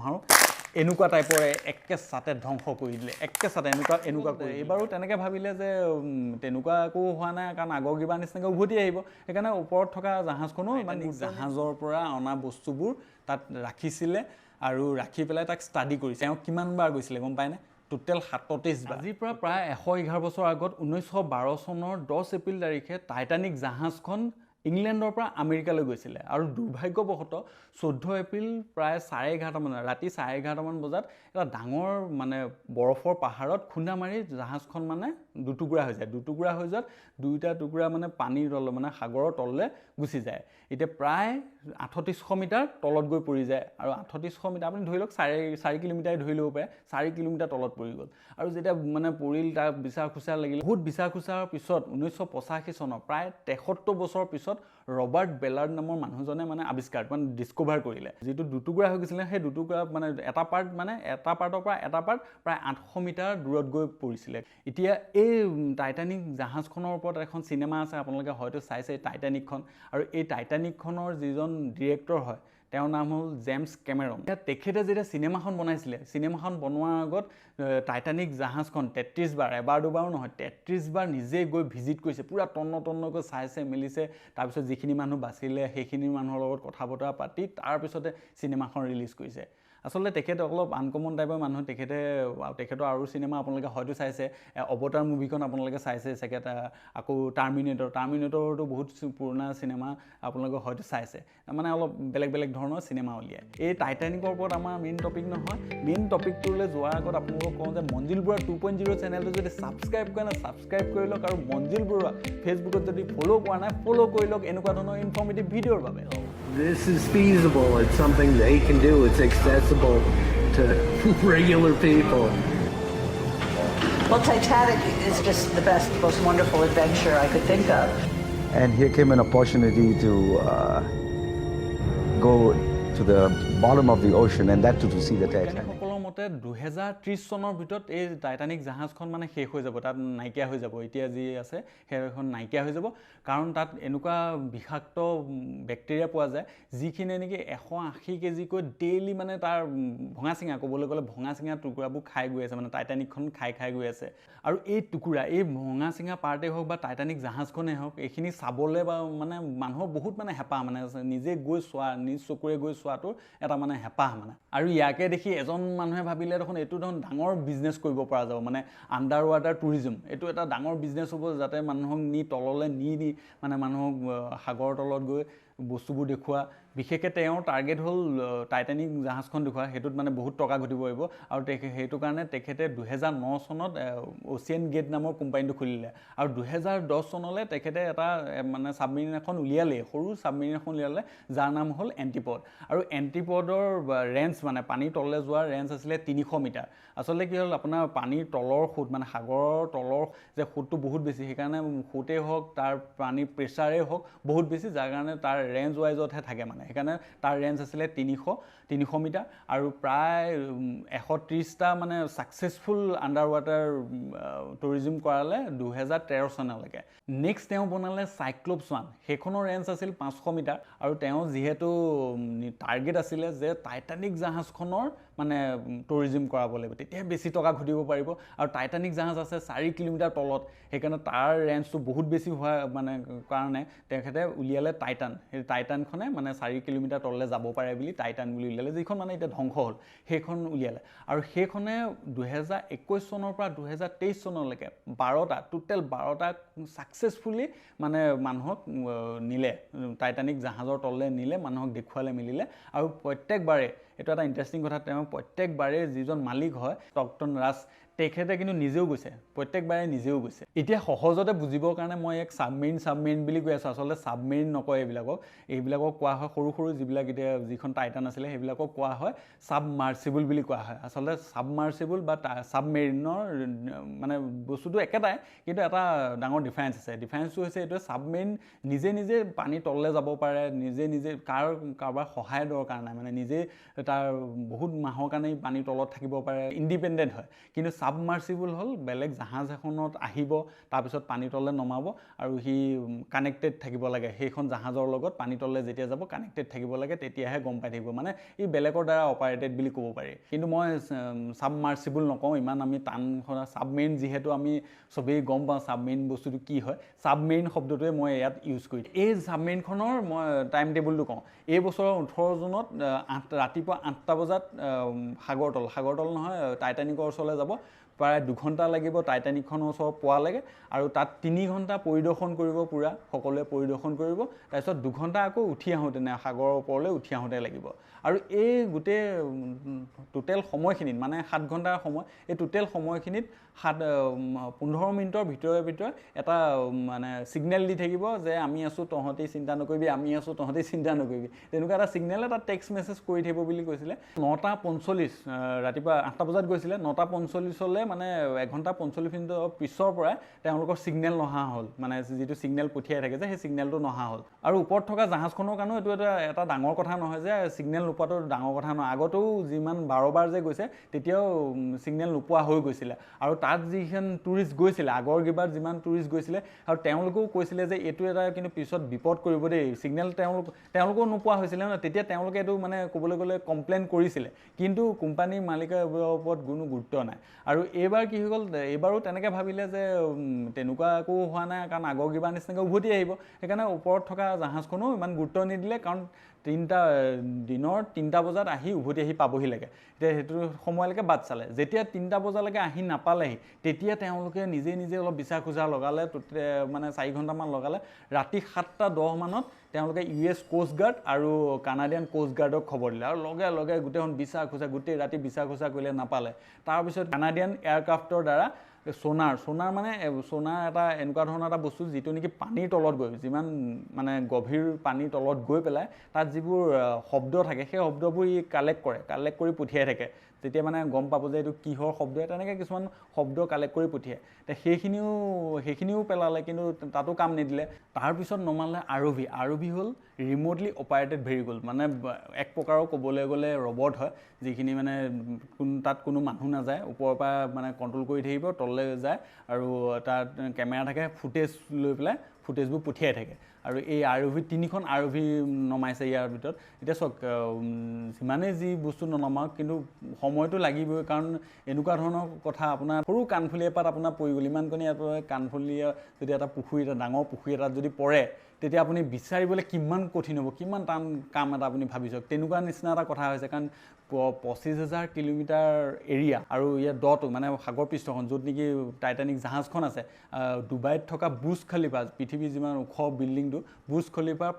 আৰু এনেকুৱা টাইপৰ একে চাতে ধ্বংস কৰি দিলে, একে চাতে এনেকুৱা এনেকুৱা কৰি। এইবাৰো তেনেকৈ ভাবিলে যে তেনেকুৱা একো হোৱা নাই, কাৰণ আগৰ কিবা নিচিনাকৈ উভতি আহিব। সেইকাৰণে ওপৰত থকা জাহাজখনো মানে জাহাজৰ পৰা অনা বস্তুবোৰ তাত ৰাখিছিলে আৰু ৰাখি পেলাই তাক ষ্টাডি কৰিছে। তেওঁ কিমান বাৰ গৈছিলে গম পায়নে? টোটেল 37 বাৰ। আজিৰ পৰা প্ৰায় 111 বছৰ আগত 1912 চনৰ 10 এপ্ৰিল তাৰিখে টাইটানিক জাহাজখন ইংলেণ্ডৰ পৰা আমেৰিকালৈ গৈছিলে আৰু দুৰ্ভাগ্যবশতঃ 14 এপ্ৰিল প্ৰায় 11:30মান, ৰাতি 11:30মান বজাত এটা ডাঙৰ মানে বৰফৰ পাহাৰত খুন্দা মাৰি জাহাজখন মানে দুটুকুৰা হৈ যায়। দুটুকুৰা হৈ যোৱাত দুইটা টুকুৰা মানে পানীৰ তল, মানে সাগৰৰ তললৈ গুচি যায়। এতিয়া প্ৰায় 3800 মিটাৰ তলত গৈ পৰি যায় আৰু 3800 মিটাৰ আপুনি ধৰি লওক 4 কিলোমিটাৰ ধৰি ল'ব পাৰে, 4 কিলোমিটাৰ তলত পৰি গ'ল। আৰু যেতিয়া মানে পৰিল তাৰ বিচাৰ খোচাৰ লাগিল, বহুত বিচাৰ খোচাৰ পিছত 1985 চনৰ প্ৰায় 73 বছৰৰ পিছত ৰবাৰ্ট বেলাৰ্ড নামৰ মানুহজনে মানে আৱিষ্কাৰ মানে ডিছকভাৰ কৰিলে। যিটো দুটুকুৰা হৈ গৈছিলে সেই দুটুকুৰা মানে এটা পাৰ্ট মানে এটা পাৰ্টৰ পৰা এটা পাৰ্ট প্ৰায় 800 মিটাৰ দূৰত গৈ পৰিছিলে। এতিয়া এই টাইটানিক জাহাজখনৰ ওপৰত এখন চিনেমা আছে, আপোনালোকে হয়তো চাইছে টাইটানিকখন। আৰু এই টাইটানিকখনৰ যিজন ডিৰেক্টৰ হয় তেওঁৰ নাম হ'ল জেমছ কেমেৰন। এতিয়া তেখেতে যেতিয়া চিনেমাখন বনাইছিলে, চিনেমাখন বনোৱাৰ আগত টাইটানিক জাহাজখন 33 বাৰ, এবাৰ দুবাৰো নহয়, 33 বাৰ নিজে গৈ ভিজিট কৰিছে, পূৰা তন্ন তন্নকৈ চাইছে মেলিছে। তাৰপিছত যিখিনি মানুহ বাচিলে সেইখিনি মানুহৰ লগত কথা বতৰা পাতি তাৰপিছতে চিনেমাখন ৰিলিজ কৰিছে। আচলতে তেখেত অলপ আনকমন টাইপৰ মানুহ। তেখেতৰ আৰু চিনেমা আপোনালোকে হয়তো চাইছে, অৱতাৰ মুভিখন আপোনালোকে চাইছে চাগে, আকৌ টাৰ্মিনেটৰটো বহুত পুৰণা চিনেমা আপোনালোকে হয়তো চাইছে। মানে অলপ বেলেগ বেলেগ ধৰণৰ চিনেমা উলিয়ায়। এই টাইটানিকৰ ওপৰত আমাৰ মেইন টপিক নহয়। মেইন টপিকটোলৈ যোৱাৰ আগত আপোনালোকক কওঁ যে মঞ্জিল বৰুৱা 2.0 চেনেলটো যদি ছাবস্ক্ৰাইব কৰে নাই, ছাবস্ক্ৰাইব কৰি লওক আৰু মঞ্জিল বৰুৱা ফেচবুকত যদি ফ'ল' কৰা নাই, ফ'ল' কৰি লওক এনেকুৱা ধৰণৰ ইনফৰ্মেটিভ ভিডিঅ'ৰ বাবে। This is feasible. It's something they can do. It's accessible to regular people. Well, Titanic is just the best, most wonderful adventure I could think of. And here came an opportunity to go to the bottom of the ocean and that too to see the Titanic. বৈজ্ঞানিকসকলৰ মতে 2030 চনৰ ভিতৰত এই Titanic জাহাজখন মানে শেষ হৈ যাব, তাত নাইকিয়া হৈ যাব। এতিয়া যি আছে সেইখন নাইকিয়া হৈ যাব, কাৰণ তাত এনেকুৱা বিষাক্ত বেক্টেৰিয়া পোৱা যায় যিখিনিয়ে নেকি 180 কেজিকৈ ডেইলি মানে তাৰ ভঙা চিঙা, ক'বলৈ গ'লে ভঙা চিঙা টুকুৰাবোৰ খাই গৈ আছে, মানে টাইটানিকখন খাই খাই গৈ আছে। আৰু এই টুকুৰা, এই ভঙা চিঙা পাৰ্টেই হওক বা টাইটানিক জাহাজখনেই হওক, এইখিনি চাবলৈ বা মানে মানুহৰ বহুত মানে হেঁপাহ মানে আছে, নিজে গৈ চোৱা, নিজ চকুৰে গৈ চোৱাটো এটা মানে হেঁপাহ মানে। আৰু ইয়াকে দেখি এজন মানুহে ভাবিলে দেখোন এইটো দেখোন ডাঙৰ বিজনেছ কৰিব পৰা যাব, মানে আণ্ডাৰ ৱাটাৰ টুৰিজম এইটো এটা ডাঙৰ বিজনেছ হ'ব, যাতে মানুহক নি তললৈ নি নি মানে মানুহক সাগৰৰ তলত গৈ বস্তুবোৰ দেখুওৱা। বিশেষকৈ তেওঁৰ টাৰ্গেট হ'ল টাইটানিক জাহাজখন দেখুওৱা, সেইটোত মানে বহুত টকা ঘটিব পাৰিব। আৰু সেইটো কাৰণে তেখেতে 2009 চনত অ'চিয়ান গেট নামৰ কোম্পানীটো খুলিলে। আৰু 2010 চনলৈ তেখেতে এটা মানে ছাবমেৰিন এখন উলিয়ালেই, সৰু ছাবমেৰিন এখন উলিয়ালে, যাৰ নাম হ'ল এণ্টিপড। আৰু এণ্টিপডৰ ৰেঞ্জ মানে পানীৰ তললৈ যোৱাৰ ৰেঞ্জ আছিলে 300 মিটাৰ। আচলতে কি হ'ল, আপোনাৰ পানীৰ তলৰ সোঁত মানে সাগৰৰ তলৰ যে সোঁতটো বহুত বেছি, সেইকাৰণে সোঁতেই হওক তাৰ পানীৰ প্ৰেছাৰেই হওক বহুত বেছি, যাৰ কাৰণে তাৰ ৰেঞ্জ ৱাইজতহে থাকে মানে। সেইকাৰণে তাৰ ৰেঞ্জ আছিলে 300 মিটাৰ। আৰু প্ৰায় 130টা মানে ছাকচেছফুল আণ্ডাৰ ৱাটাৰ টুৰিজিম কৰালে 2013 চনলৈকে। নেক্সট তেওঁ বনালে চাইক্লপছ 1, সেইখনৰ ৰেঞ্জ আছিল 500 মিটাৰ। আৰু তেওঁ যিহেতু টাৰ্গেট আছিলে যে টাইটানিক জাহাজখনৰ মানে টুৰিজিম কৰাব লাগিব, তেতিয়াহে বেছি টকা ঘটিব পাৰিব। আৰু টাইটানিক জাহাজ আছে 4 কিলোমিটাৰ তলত, সেইকাৰণে তাৰ ৰেঞ্জটো বহুত বেছি হোৱাৰ মানে কাৰণে তেখেতে উলিয়ালে টাইটান। সেই টাইটানখনে মানে 4 কিলোমিটাৰ তললৈ যাব পাৰে বুলি টাইটান বুলি উলিয়ালে, যিখন মানে এতিয়া ধ্বংস হ'ল সেইখন উলিয়ালে। আৰু সেইখনে 2021 চনৰ পৰা 2023 চনলৈকে টোটেল 12টা ছাকচেছফুলি মানে মানুহক নিলে, টাইটানিক জাহাজৰ তললৈ নিলে, মানুহক দেখুৱালে মিলিলে। আৰু প্ৰত্যেকবাৰে এইটো এটা ইণ্টাৰেষ্টিং কথা, তেওঁ প্ৰত্যেকবাৰে যিজন মালিক হয় টকটন ৰাজ, তেখেতে কিন্তু নিজেও গৈছে, প্ৰত্যেকবাৰে নিজেও গৈছে। এতিয়া সহজতে বুজিবৰ কাৰণে মই এক ছাবমেৰিন বুলি কৈ আছোঁ, আচলতে ছাবমেৰিন নকয় এইবিলাকক, এইবিলাকক কোৱা হয় সৰু সৰু যিবিলাক এতিয়া যিখন টাইটান আছিলে সেইবিলাকক কোৱা হয় ছাবমাৰ্চিবল বুলি কোৱা হয়। আচলতে ছাবমাৰ্চিবল বা ছাবমেৰিনৰ মানে বস্তুটো একেটাই, কিন্তু এটা ডাঙৰ ডিফাৰেঞ্চ আছে। ডিফাৰেঞ্চটো হৈছে এইটোৱে, ছাবমেৰিন নিজে নিজে পানীৰ তললৈ যাব পাৰে, নিজে নিজে কাৰোবাৰ সহায়ৰ দৰকাৰ নাই, মানে নিজে তাৰ বহুত মাহৰ কাৰণে পানীৰ তলত থাকিব পাৰে, ইণ্ডিপেণ্ডেণ্ট হয়। কিন্তু ছাবমাৰ্চিবল হ'ল বেলেগ জাহাজ এখনত আহিব, তাৰপিছত পানী তললৈ নমাব আৰু সি কানেক্টেড থাকিব লাগে সেইখন জাহাজৰ লগত, পানী তললৈ যেতিয়া যাব কানেক্টেড থাকিব লাগে, তেতিয়াহে গম পাই থাকিব, মানে ই বেলেগৰ দ্বাৰা অপাৰেটেড বুলি ক'ব পাৰি। কিন্তু মই ছাবমাৰ্চিবল নকওঁ, ইমান আমি টান ছাবমেৰিন যিহেতু আমি চবেই গম পাওঁ ছাবমেৰিন বস্তুটো কি হয়, ছাবমেৰিন শব্দটোৱে মই ইয়াত ইউজ কৰি। এই ছাবমেৰিনখনৰ মই টাইম টেবুলটো কওঁ। এই বছৰৰ 18 জুনত ৰাতিপুৱা 8টা বজাত সাগৰতল নহয় টাইটানিকৰ ওচৰলৈ যাব, প্ৰায় 2 ঘণ্টা লাগিব টাইটানিকখনৰ ওচৰ পোৱালৈকে, আৰু তাত 3 ঘণ্টা পৰিদৰ্শন কৰিব, পূৰা সকলোৱে পৰিদৰ্শন কৰিব, তাৰপিছত 2 ঘণ্টা আকৌ উঠি আহোঁতে সাগৰৰ ওপৰলৈ উঠি আহোঁতে লাগিব। আৰু এই গোটেই টোটেল সময়খিনিত মানে 7 ঘণ্টাৰ সময়, এই টোটেল সময়খিনিত 15 মিনিটৰ ভিতৰে ভিতৰে এটা মানে ছিগনেল দি থাকিব যে আমি আছোঁ তহঁতি চিন্তা নকৰিবি, আমি আছোঁ তহঁতি চিন্তা নকৰিবি, তেনেকুৱা এটা ছিগনেল এটা টেক্সট মেছেজ কৰি থাকিব বুলি কৈছিলে। 9:45 ৰাতিপুৱা 8টা বজাত গৈছিলে, 9:45 মানে 1 ঘণ্টা 45 মিনিটৰ পিছৰ পৰাই তেওঁলোকৰ ছিগনেল নহা হ'ল, মানে যিটো ছিগনেল পঠিয়াই থাকে যে সেই ছিগনেলটো নহা হ'ল। আৰু ওপৰত থকা জাহাজখনৰ কাৰণেও এইটো এটা ডাঙৰ কথা নহয় যে ছিগনেল নোপোৱাটো ডাঙৰ কথা নহয়, আগতেও যিমান 12 বাৰ যে গৈছে তেতিয়াও ছিগনেল নোপোৱা হৈ গৈছিলে। আৰু তাত যিখন টুৰিষ্ট গৈছিলে আগৰ কিবাৰ যিমান টুৰিষ্ট গৈছিলে আৰু তেওঁলোকেও কৈছিলে যে এইটো এটা কিন্তু পিছত বিপদ কৰিব দেই, ছিগনেল তেওঁলোকেও নোপোৱা হৈছিলে ন, তেতিয়া তেওঁলোকে এইটো মানে ক'বলৈ গ'লে কমপ্লেইন কৰিছিলে, কিন্তু কোম্পানীৰ মালিকৰ ওপৰত কোনো গুৰুত্ব নাই। আৰু এইবাৰ কি হৈ গ'ল, এইবাৰো তেনেকৈ ভাবিলে যে তেনেকুৱা একো হোৱা নাই, কাৰণ আগৰ কিবাৰ নিচিনাকৈ উভতি আহিব, সেইকাৰণে ওপৰত থকা জাহাজখনো ইমান গুৰুত্ব নিদিলে, কাৰণ দিনৰ 3টা বজাত আহি উভতি আহি পাবহি লাগে। এতিয়া সেইটো সময়লৈকে বাট চালে, যেতিয়া 3টা বজালৈকে আহি নাপালেহি তেতিয়া তেওঁলোকে নিজে নিজে অলপ বিচাৰ খোজা লগালে, মানে 4 ঘণ্টামান লগালে। ৰাতি 7:10 মানত তেওঁলোকে US coast guard আৰু কানাডিয়ান কোষ্ট গাৰ্ডক খবৰ দিলে, আৰু লগে লগে গোটেইখন বিচাৰ খোজা গোটেই ৰাতি বিচাৰ খোজা কৰিলে নাপালে। তাৰপিছত কানাডিয়ান এয়াৰক্ৰাফ্টৰ দ্বাৰা সোণাৰ মানে সোণাৰ এটা এনেকুৱা ধৰণৰ এটা বস্তু যিটো নেকি পানীৰ তলত গৈ যিমান মানে গভীৰ পানীৰ তলত গৈ পেলাই তাত যিবোৰ শব্দ থাকে সেই শব্দবোৰ ই কালেক্ট কৰে, কালেক্ট কৰি পঠিয়াই থাকে, তেতিয়া মানে গম পাব যে এইটো কিহৰ শব্দ, তেনেকৈ কিছুমান শব্দ কালেক্ট কৰি পঠিয়ায়। তে সেইখিনিও পেলালে, কিন্তু তাতো কাম নিদিলে। তাৰপিছত নমালে আৰভি। আৰভি হ'ল ৰিম'টলি অপাৰেটেড ভেহিকল, মানে এক প্ৰকাৰৰ ক'বলৈ গ'লে ৰবট হয়, যিখিনি মানে তাত কোনো মানুহ নাযায়, ওপৰৰ পৰা মানে কণ্ট্ৰল কৰি থাকিব, তললৈ যায় আৰু তাত কেমেৰা থাকে, ফুটেজ লৈ পেলাই ফুটেজবোৰ পঠিয়াই থাকে। আৰু এই আৰভি 3খন আৰভি নমাইছে ইয়াৰ ভিতৰত। এতিয়া চাওক, যিমানেই যি বস্তু ননমাওক কিন্তু সময়টো লাগিবই, কাৰণ এনেকুৱা ধৰণৰ কথা আপোনাৰ সৰু কাণফুলি এপাত আপোনাৰ পৰি গ'ল, ইমানকণি আপোনাৰ কাণফুলি যদি এটা পুখুৰী এটা ডাঙৰ পুখুৰী এটাত যদি পৰে তেতিয়া আপুনি বিচাৰিবলৈ কিমান কঠিন হ'ব, কিমান টান কাম এটা আপুনি ভাবি চাওক, তেনেকুৱা নিচিনা এটা কথা হৈছে। কাৰণ 25,000 কিলোমিটাৰ এৰিয়া আৰু ইয়াৰ দটো মানে সাগৰ পৃষ্ঠখন য'ত নেকি টাইটানিক জাহাজখন আছে, ডুবাইত থকা বুৰ্জ খলিফা, পৃথিৱীৰ যিমান ওখ বিল্ডিংটো বুৰ্জ খলিফাৰ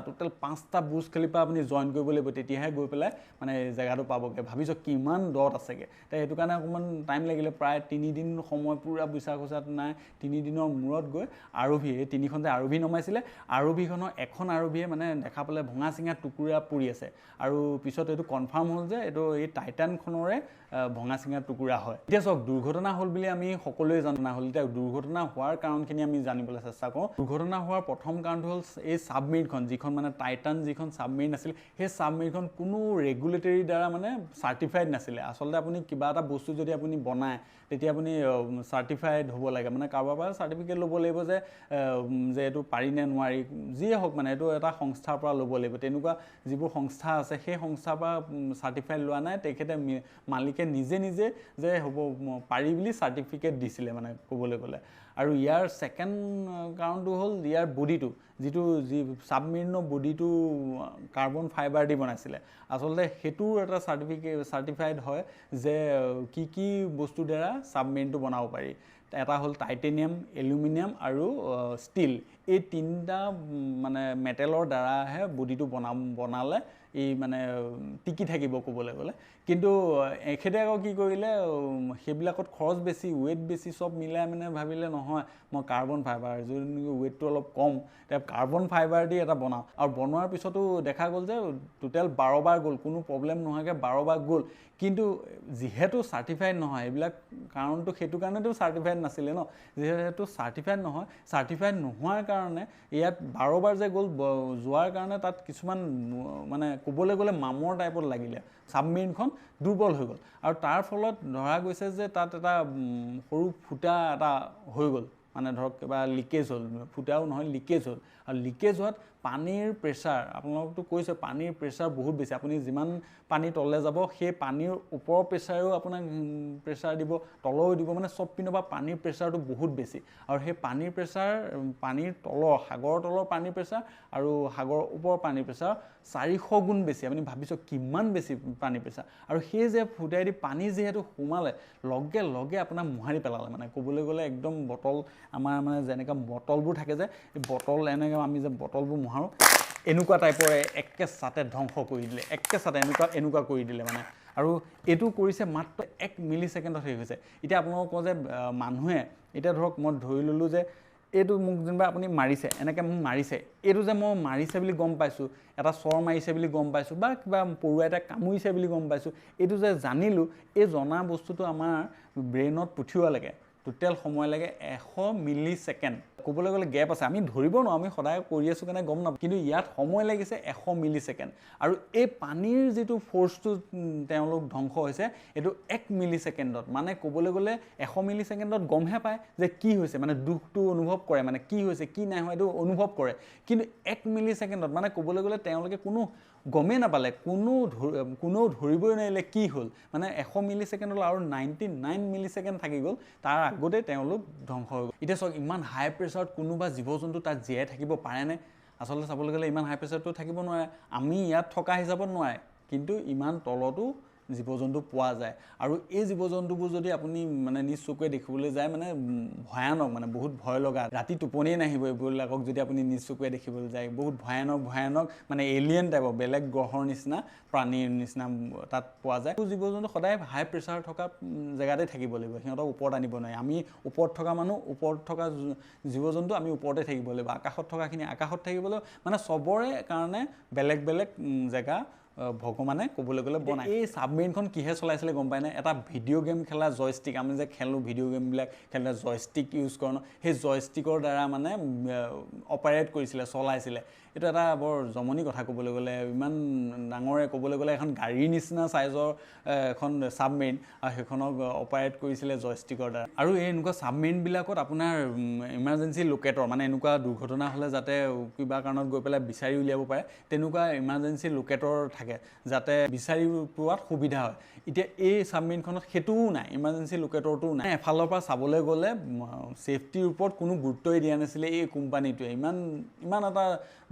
টোটেল 5টা বুৰ্জ খলিফা আপুনি জইন কৰিব লাগিব, তেতিয়াহে গৈ পেলাই মানে জেগাটো পাবগৈ। ভাবি চাওক কিমান দত আছেগৈ। তে সেইটো কাৰণে অকণমান টাইম লাগিলে, প্ৰায় 3 দিন সময় পূৰা বিচাৰ খোচাত নাই, 3 দিনৰ মূৰত গৈ আৰভি, এই 3খন যে আৰভি নমাইছিলে, আৰভিখনৰ এখন আৰভিয়ে মানে দেখা পালে ভঙা চিঙা টুকুৰা পৰি আছে, আৰু পিছত এইটো কনফাৰ্ম হ'ল যে এইটো এই টাইটানখনৰে ভঙা চিঙা টুকুৰা হয়। এতিয়া চাওক, দুৰ্ঘটনা হ'ল বুলি আমি সকলোৱে জনা হ'ল, এতিয়া দুৰ্ঘটনা হোৱাৰ কাৰণখিনি আমি জানিবলৈ চেষ্টা কৰোঁ। দুৰ্ঘটনা হোৱাৰ প্ৰথম কাৰণটো হ'ল এই ছাবমেৰিনখন, যিখন মানে টাইটান যিখন ছাবমেৰিন আছিল, সেই ছাবমেৰিনখন কোনো ৰেগুলেটৰীৰ দ্বাৰা মানে চাৰ্টিফাইড নাছিলে। আচলতে আপুনি কিবা এটা বস্তু যদি আপুনি বনায় তেতিয়া আপুনি চাৰ্টিফাইড হ'ব লাগে, মানে কাৰোবাৰ পৰা চাৰ্টিফিকেট ল'ব লাগিব যে এইটো পাৰি নে নোৱাৰি, যিয়ে হওক মানে এইটো এটা সংস্থাৰ পৰা ল'ব লাগিব। তেনেকুৱা যিবোৰ সংস্থা আছে সেই সংস্থাৰ পৰা চাৰ্টিফাইড লোৱা নাই, তেখেতে মালিকে নিজে নিজে যে হ'ব পাৰি বুলি চাৰ্টিফিকেট দিছিলে মানে ক'বলৈ গ'লে। আৰু ইয়াৰ ছেকেণ্ড কাৰণটো হ'ল ইয়াৰ বডিটো, যি ছাবমেৰিনৰ বডিটো কাৰ্বন ফাইবাৰ দি বনাইছিলে, আচলতে সেইটোৰ এটা চাৰ্টিফাইড হয় যে কি কি বস্তুৰ দ্বাৰা ছাবমেৰিনটো বনাব পাৰি। এটা হ'ল টাইটেনিয়াম, এলুমিনিয়াম আৰু ষ্টীল, এই 3টা মানে মেটেলৰ দ্বাৰাহে বডিটো বনালে এই মানে টিকি থাকিব ক'বলৈ গ'লে। কিন্তু এখেতে আকৌ কি কৰিলে, সেইবিলাকত খৰচ বেছি, ৱেইট বেছি, চব মিলাই মানে ভাবিলে নহয় মই কাৰ্বন ফাইবাৰ যোন ৱেইটটো অলপ কম, এতিয়া কাৰ্বন ফাইবাৰ দি এটা বনাওঁ। আৰু বনোৱাৰ পিছতো দেখা গ'ল যে টোটেল 12 বাৰ গ'ল, কোনো প্ৰব্লেম নোহোৱাকৈ 12 বাৰ গ'ল, কিন্তু যিহেতু চাৰ্টিফাইড নহয়, এইবিলাক কাৰণটো সেইটো কাৰণেতো চাৰ্টিফাইড নাছিলে ন, যিহেতু চাৰ্টিফাইড নহয়, চাৰ্টিফাইড নোহোৱাৰ কাৰণে ইয়াত 12 বাৰ যে গ'ল, যোৱাৰ কাৰণে তাত কিছুমান মানে ক'বলৈ গ'লে মামৰ টাইপত লাগিলে, ছাবমেৰিনখন দুৰ্বল হৈ গ'ল আৰু তাৰ ফলত ধৰা গৈছে যে তাত এটা সৰু ফুটা এটা হৈ গ'ল, মানে ধৰক কিবা লিকেজ হ'ল, ফুটাও নহয় লিকেজ হ'ল। আৰু লিকেজ হোৱাত পানীৰ প্ৰেছাৰ, আপোনালোকতো কৈছে পানীৰ প্ৰেছাৰ বহুত বেছি, আপুনি যিমান পানী তললৈ যাব সেই পানীৰ ওপৰৰ প্ৰেছাৰেও আপোনাক প্ৰেছাৰ দিব, তলও দিব, মানে চব পিনৰ পৰা পানীৰ প্ৰেছাৰটো বহুত বেছি। আৰু সেই পানীৰ প্ৰেছাৰ, পানীৰ তলৰ, সাগৰৰ তলৰ পানীৰ প্ৰেছাৰ আৰু সাগৰৰ ওপৰৰ পানীৰ প্ৰেছাৰ 400 গুণ বেছি। আপুনি ভাবিছে কিমান বেছি পানীৰ প্ৰেছাৰ। আৰু সেই যে ফুটাই দি পানী যিহেতু সোমালে লগে লগে আপোনাক মোহাৰি পেলালে, মানে ক'বলৈ গ'লে একদম বটল, আমাৰ মানে যেনেকৈ বটলবোৰ থাকে যে, এই বটল এনেকৈ আমি যে বটলবোৰ মোহাৰোঁ এনেকুৱা টাইপৰ একে চাতে ধ্বংস কৰি দিলে, একে চাতে এনেকুৱা এনেকুৱা কৰি দিলে মানে। আৰু এইটো কৰিছে মাত্ৰ 1 মিলি ছেকেণ্ডত শেষ হৈছে। এতিয়া আপোনালোকক কওঁ যে মানুহে এতিয়া ধৰক মই ধৰি ল'লোঁ যে এইটো মোক যেনিবা আপুনি মাৰিছে, এনেকৈ মোক মাৰিছে, এইটো যে মই মাৰিছে বুলি গম পাইছোঁ, এটা চৰ মাৰিছে বুলি গম পাইছোঁ বা কিবা পৰুৱা এটা কামুৰিছে বুলি গম পাইছোঁ, এইটো যে জানিলোঁ, এই জনা বস্তুটো আমাৰ ব্ৰেইনত পঠিওৱালৈকে টোটেল সময় লাগে 100 মিলি ছেকেণ্ড। ক'বলৈ গ'লে গেপ আছে, আমি ধৰিব নোৱাৰোঁ, আমি সদায় কৰি আছোঁ কাৰণে গম নাপাওঁ, কিন্তু ইয়াত সময় লাগিছে 100 মিলি ছেকেণ্ড। আৰু এই পানীৰ যিটো ফ'ৰ্চটো তেওঁলোক ধ্বংস হৈছে এইটো 1 মিলি ছেকেণ্ডত, মানে ক'বলৈ গ'লে 100 মিলি ছেকেণ্ডত গমহে পায় যে কি হৈছে, মানে দুখটো অনুভৱ কৰে, মানে কি হৈছে কি নাই হোৱা এইটো অনুভৱ কৰে, কিন্তু 1 মিলি ছেকেণ্ডত মানে ক'বলৈ গ'লে তেওঁলোকে কোনো গমেই নাপালে, কোনেও ধৰিবই নোৱাৰিলে কি হ'ল, মানে 100 মিলি ছেকেণ্ড হ'ল আৰু 99 মিলি ছেকেণ্ড থাকি গ'ল, তাৰ আগতে তেওঁলোক ধ্বংস হৈ গ'ল। এতিয়া চাওক ইমান হাই প্ৰেছাৰত কোনোবা জীৱ জন্তু তাত জীয়াই থাকিব পাৰেনে? আচলতে চাবলৈ গ'লে ইমান হাই প্ৰেছাৰতো থাকিব নোৱাৰে, আমি ইয়াত থকা হিচাপত নোৱাৰে, কিন্তু ইমান তলতো জীৱ জন্তু পোৱা যায়। আৰু এই জীৱ জন্তুবোৰ যদি আপুনি মানে নিজ চকুৰে দেখিবলৈ যায় মানে ভয়ানক, মানে বহুত ভয় লগা, ৰাতি টোপনিয়ে নাহিব এইবিলাকক যদি আপুনি নিজ চকুৰে দেখিবলৈ যায়, বহুত ভয়ানক ভয়ানক মানে এলিয়েন টাইপৰ বেলেগ গ্ৰহৰ নিচিনা প্ৰাণীৰ নিচিনা তাত পোৱা যায়। জীৱ জন্তু সদায় হাই প্ৰেছাৰ থকা জেগাতে থাকিব লাগিব, সিহঁতক ওপৰত আনিব নোৱাৰি। আমি ওপৰত থকা মানুহ, ওপৰত থকা জীৱ জন্তু আমি ওপৰতে থাকিব লাগিব, আকাশত থকাখিনি আকাশত থাকিব লাগিব, মানে চবৰে কাৰণে বেলেগ বেলেগ জেগা ভগৱানে ক'বলৈ গ'লে বনায়। এই ছাবমেৰিনখন কিহে চলাইছিলে গম পায়নে? এটা ভিডিঅ' গেম খেলা জয়ষ্টিক, আমি যে খেলোঁ ভিডিঅ' গেমবিলাক খেলে জয়ষ্টিক ইউজ কৰোঁ, সেই জয়ষ্টিকৰ দ্বাৰা মানে অপাৰেট কৰিছিলে, চলাইছিলে। এইটো এটা বৰ জমনি কথা ক'বলৈ গ'লে, ইমান ডাঙৰে ক'বলৈ গ'লে এখন গাড়ীৰ নিচিনা চাইজৰ এখন ছাবমেৰিন আৰু সেইখনক অপাৰেট কৰিছিলে জয়ষ্টিকৰ দ্বাৰা। আৰু এই এনেকুৱা ছাবমেৰিনবিলাকত আপোনাৰ ইমাৰ্জেঞ্চি লোকেটৰ, মানে এনেকুৱা দুৰ্ঘটনা হ'লে যাতে কিবা কাৰণত গৈ পেলাই বিচাৰি উলিয়াব পাৰে তেনেকুৱা ইমাৰ্জেঞ্চি লোকেটৰ থাকে, যাতে বিচাৰি পোৱাত সুবিধা হয়। এতিয়া এই ছাবমেৰিনখনত সেইটোও নাই, ইমাৰ্জেঞ্চি লোকেটৰটোও নাই। এফালৰ পৰা চাবলৈ গ'লে ছেফটিৰ ওপৰত কোনো গুৰুত্বই দিয়া নাছিলে এই কোম্পানীটোৱে, ইমান ইমান এটা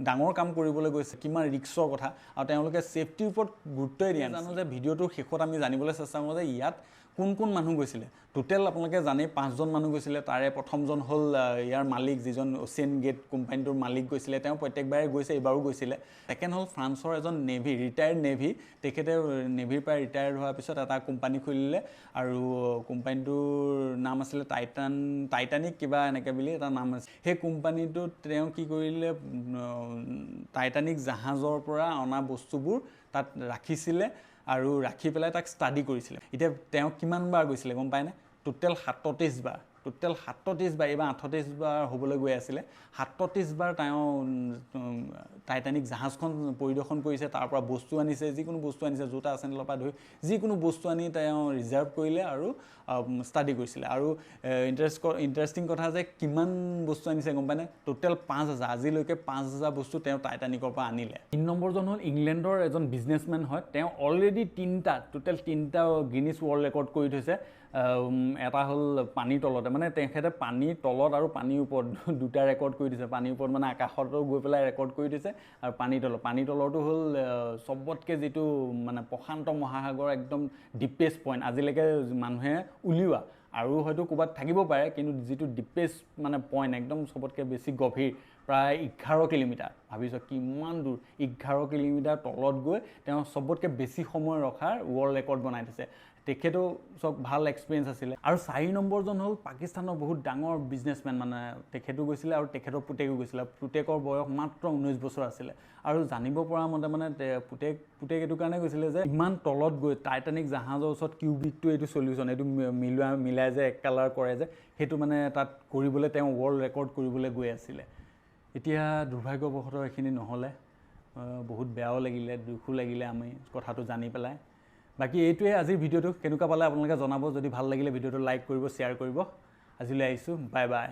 ডাঙৰ কাম কৰিবলৈ গৈছে, কিমান ৰিক্সৰ কথা, আৰু তেওঁলোকে ছেফটিৰ ওপৰত গুৰুত্বই দিয়া। জানো যে ভিডিঅ'টোৰ শেষত আমি জানিবলৈ চেষ্টা কৰোঁ যে ইয়াত কোন কোন মানুহ গৈছিলে। টোটেল আপোনালোকে জানেই 5জন মানুহ গৈছিলে। তাৰে প্ৰথমজন হ'ল ইয়াৰ মালিক, যিজন অ'চিয়ান গেট কোম্পানীটোৰ মালিক গৈছিলে, তেওঁ প্ৰত্যেকবাৰে গৈছে, এইবাৰো গৈছিলে। ছেকেণ্ড হ'ল ফ্ৰান্সৰ এজন নেভি, ৰিটায়াৰ্ড নেভি, তেখেতে নেভিৰ পৰা ৰিটায়াৰ্ড হোৱাৰ পিছত এটা কোম্পানী খুলিলে আৰু কোম্পানীটোৰ নাম আছিলে টাইটানিক কিবা এনেকৈ বুলি এটা নাম আছিল। সেই কোম্পানীটোত তেওঁ কি কৰিলে, টাইটানিক জাহাজৰ পৰা অনা বস্তুবোৰ তাত ৰাখিছিলে আৰু ৰাখি পেলাই তাক ষ্টাডি কৰিছিলে। এতিয়া তেওঁ কিমানবাৰ গৈছিলে গম পায়নে? টোটেল 37 বাৰ, টোটেল 37 বাৰ, এইবাৰ 38 বাৰ হ'বলৈ গৈ আছিলে। 37 বাৰ তেওঁ টাইটানিক জাহাজখন পৰিদৰ্শন কৰিছে, তাৰ পৰা বস্তু আনিছে, যিকোনো বস্তু আনিছে, জোতা চেণ্ডেলৰ পৰা ধৰি যিকোনো বস্তু আনি তেওঁ ৰিজাৰ্ভ কৰিলে আৰু ষ্টাডি কৰিছিলে। আৰু ইণ্টাৰেষ্টিং কথা যে কিমান বস্তু আনিছে গম পায়নে? টোটেল 5000, আজিলৈকে 5000 বস্তু তেওঁ টাইটানিকৰ পৰা আনিলে। 3 নম্বৰজন হ'ল ইংলেণ্ডৰ এজন বিজনেছমেন হয়, তেওঁ অলৰেডি টোটেল 3টা গিনিছ ৱৰ্ল্ড ৰেকৰ্ড কৰি থৈছে। এটা হ'ল পানীৰ তলতে, মানে তেখেতে পানীৰ তলত আৰু পানীৰ ওপৰত দুটা ৰেকৰ্ড কৰি দিছে। পানীৰ ওপৰত মানে আকাশতো গৈ পেলাই ৰেকৰ্ড কৰি দিছে, আৰু পানীৰ তলত, পানীৰ তলৰটো হ'ল চবতকৈ যিটো মানে প্ৰশান্ত মহাসাগৰ একদম ডিপেষ্ট পইণ্ট আজিলৈকে মানুহে উলিওৱা, আৰু হয়তো ক'ৰবাত থাকিব পাৰে, কিন্তু যিটো ডিপেষ্ট মানে পইণ্ট একদম চবতকৈ বেছি গভীৰ, প্ৰায় 11 কিলোমিটাৰ। ভাবিছোঁ কিমান দূৰ, 11 কিলোমিটাৰ তলত গৈ তেওঁ চবতকৈ বেছি সময় ৰখাৰ ৱৰ্ল্ড ৰেকৰ্ড বনাই থৈছে। তেখেতো চব ভাল এক্সপিৰিয়েঞ্চ আছিলে। আৰু 4 নম্বৰজন হ'ল পাকিস্তানৰ বহুত ডাঙৰ বিজনেছমেন, মানে তেখেতো গৈছিলে আৰু তেখেতৰ পুতেকো গৈছিলে। পুতেকৰ বয়স মাত্ৰ 19 বছৰ আছিলে। আৰু জানিব পৰা মতে মানে পুতেক এইটো কাৰণে গৈছিলে যে ইমান তলত গৈ টাইটানিক জাহাজৰ ওচৰত কিউবিকটো এইটো চলিউশ্যন, এইটো মিলাই যে এক কালাৰ কৰে যে, সেইটো মানে তাত কৰিবলৈ তেওঁ ৱৰ্ল্ড ৰেকৰ্ড কৰিবলৈ গৈ আছিলে। এতিয়া দুৰ্ভাগ্যবশতঃ এইখিনি নহ'লে, বহুত বেয়াও লাগিলে, দুখো লাগিলে আমি কথাটো জানি পেলাই। বাকী এইটোৱে আজিৰ ভিডিঅ'টো। কেনেকুৱা পালে আপোনালোকে জনাব। যদি ভাল লাগিলে ভিডিঅ'টো লাইক কৰিব, শ্বেয়াৰ কৰিব। আজিলৈ আহিছোঁ, বাই বাই।